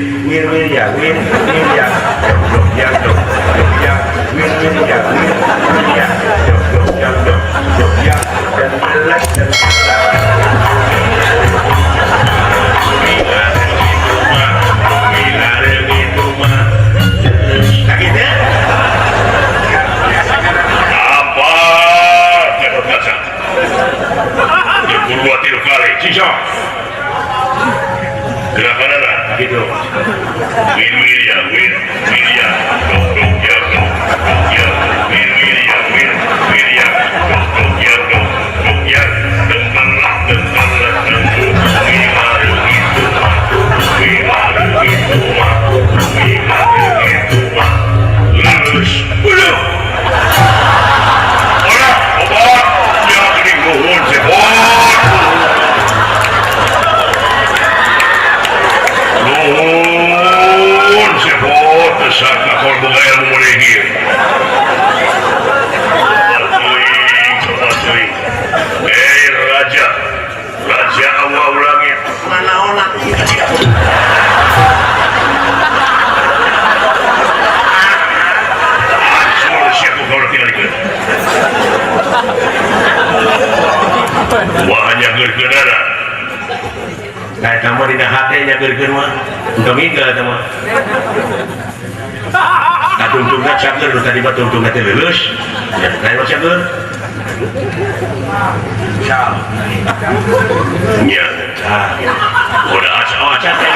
Wir wir ya wir wir ya dok dok ya dok dok ya wir wir ya wir wir ya dok dok ya dok dok ya dan belas dan Apa? Gatot Kaca. Dua tilu kali. Cincong. Gerakanana gitu. Win win ya win win ya dok dok ya dok dok ya win win ya win win ya dok dok ya dok dok ya dengkelah dengkelah dengku wilaru itu mah wilaru itu mah wilaru itu mah lulus udah ora obat ya geuning nuhun sehot nuhun sehot besar kakor boga ilmu mulai ieu. Sobat teuing. Eh raja, raja awal langit. Mana onak. Hancur sia ku kaula tingalikeun. Wah nyageurkeunana. Nah, eta mah dina hate nyageurkeun mah. Entong ieu eta mah. Katungtungna cager nu tadi mah tungtungna teh leuleus. Ya, lain mah cager. Nya. Ah, Udah aca oh aca teh.